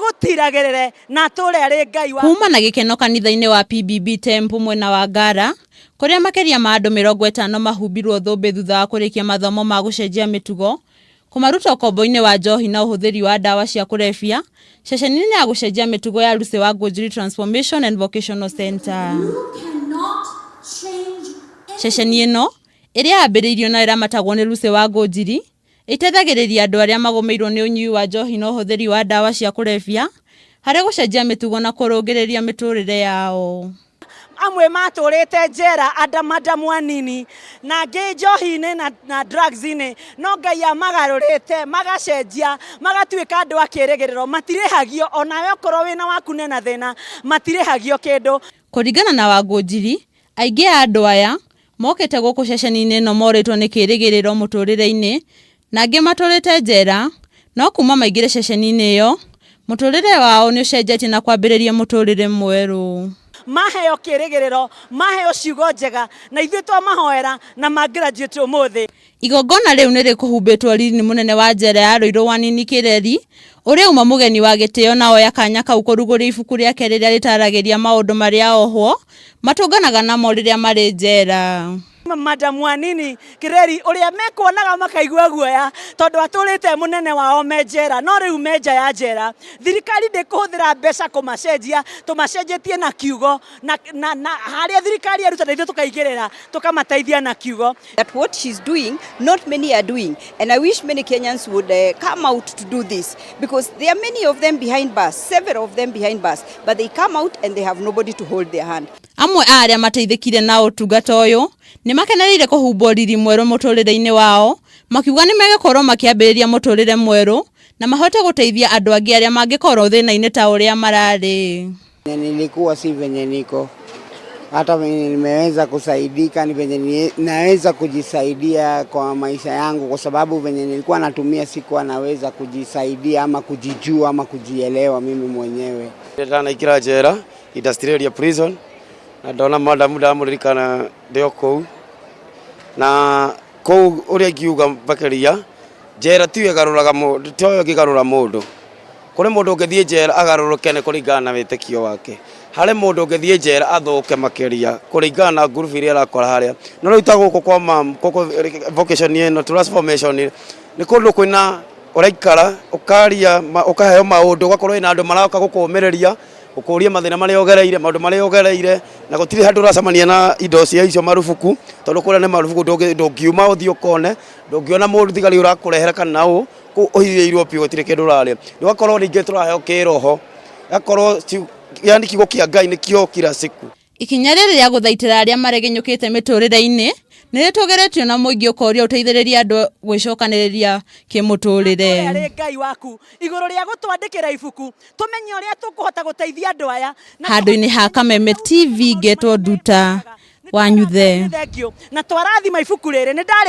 Agũtiragĩrĩre na atũre arĩ Ngai wa Kuma na gĩkeno kanitha-inĩ wa PBB Temple mwena wa Ngara, kũrĩa makĩria ma andũ 50 mahumbirwo thũmbĩ thutha wa kũrĩkia mathomo ma gũcenjia mĩtugo, kũmaruta ũkombo-inĩ wa njohi na ũhũthĩri wa ndawa cia kũrebia ceceni-inĩ ya gũcenjia mĩtugo ya Lucy wa Ngũnjiri Transformation and Vocational Center. Ceceni ĩno ĩrĩa yambĩrĩirio na ĩramatagwo nĩ Lucy wa Ngũnjiri ĩteithagĩrĩria andũ arĩa magũmĩirwo nĩ ũnyui wa njohi na ũhũthĩri wa ndawa cia kũrebia harĩ gũcenjia mĩtugo na kũrũngĩrĩria mĩtũrĩre yao. Amwe matũrĩte njera andamadamu anini na angĩ njohi-inĩ na drugs-inĩ, no Ngai amagarũrĩte, magacenjia, magatuĩka andũ a kĩrĩgĩrĩro. Matirĩhagio, onawe okorwo wĩna waku nena thĩna, matirĩhagio kĩndũ. Kũringana na Wangũnjiri, aingĩ a andũ aya mokĩte gũkũ ceceni-inĩ ĩno morĩtwo nĩ kĩrĩgĩrĩro mũtũrĩre-inĩ na angĩ matũrĩte njera, no kuma maingĩre ceceni-inĩ ĩyo mũtũrĩre wao nĩ ũcenjetie na kwambĩrĩria mũtũrĩre mwerũ. Maheo kĩrĩgĩrĩro, maheo ciugo njega, na ithuĩ twamahoera na magraduate ũmũthĩ. Igongona rĩu nĩ rĩkũhumbĩtwo riri nĩ mũnene wa njera ya Ruiru Wanini Kireri, ũrĩa uma mũgeni wa gĩtĩo na oya kanya kau kũrugũria ibuku rĩake rĩrĩa rĩtaragĩria maũndũ marĩa ohwo matũnganaga namo rĩrĩa marĩ njera. Madam Wanini Kireri ũrĩa mekuonaga makaigua guoya tondũ atũrĩte mũnene wao me njera, no rĩu me nja ya njera. Thirikari ndĩkũhũthĩra mbeca kũmacenjia, tũmacenjetie na kiugo na harĩa thirikari yaruta na ithuĩ tũkaigĩrĩra, tũkamateithia na kiugo. That what she's doing, not many are doing. And I wish many Kenyans would come out to do this because there are many of them behind bars, several of them behind bars, but they come out and they have nobody to hold their hand. Amwe a arĩa mateithĩkire na ũtungata ũyũ nĩ makenereire kũhumbwo riri mwerũ mũtũrĩre-inĩ wao, makiuga nĩ megũkorwo makĩambĩrĩria mũtũrĩre mwerũ na mahote gũteithia andũ angĩ arĩa mangĩkorwo thĩna-inĩ ta ũrĩa mararĩ. Nilikuwa si venye niko, hata venye nimeweza kusaidika ni venye naweza kujisaidia kwa maisha yangu, kwa sababu venye nilikuwa natumia sikuwa naweza kujisaidia ama kujijua ama kujielewa mimi mwenyewe. Ndanaingĩra njera Industrial Area Prison na ndona madam, ndamũririkana ndĩ o kũu, na kũu ũrĩa ingiuga makĩria, njera tiyo ĩgarũraga mũndũ, tiyo ĩngĩgarũra mũndũ. Kũrĩ mũndũ ũngĩthiĩ njera agarũrũke nĩ kũringana na wĩtĩkio wake, harĩ mũndũ ũngĩthiĩ njera athũke makĩria kũringana na ngurubu iria arakora harĩa. No rĩu ta gũkũ kwa mam, gũkũ vocation ĩno transformation, nĩ kũndũ kwĩna ũraikara ũkaria, ũkaheo maũndũ, ũgakorwo wĩna andũ maroka gũkũmĩrĩria, gũkũria mathĩna marĩa ũgereire, maũndũ marĩa ũgereire, na gũtirĩ handũ ũracemania na indo cia icio marubuku, tondũ kũrĩa nĩ marubuku, ndũngiuma ũthiĩ ũkone, ndũngĩona mũndũ thigari ũrakũrehera kana ũ kũu ũhithĩirwo biũ, gũtirĩ kĩndũ ũrarĩa. Ũgakorwo ningĩ tũraheo kĩroho, gakorwo yani kiugo kĩa Ngai nĩkĩo kila siku. Ikinya rĩrĩ rĩa gũthaitĩra arĩa maregenyũkĩte mĩtũrĩre-inĩ nĩ rĩtũgĩrĩtio na mũingĩ ũkoria ũteithĩrĩrie andũ gwĩcokanĩrĩria kĩmũtũrĩre. Arĩ Ngai waku igũrũ rĩa gũtwandĩkĩra ibuku, tũmenye ũrĩa tũkũhota gũteithia andũ aya. Handũ-inĩ ha Kameme TV, ngetwo Nduta Wanyuthe. Thank you. Na twarathima ibuku rĩrĩ nĩ ndarĩ.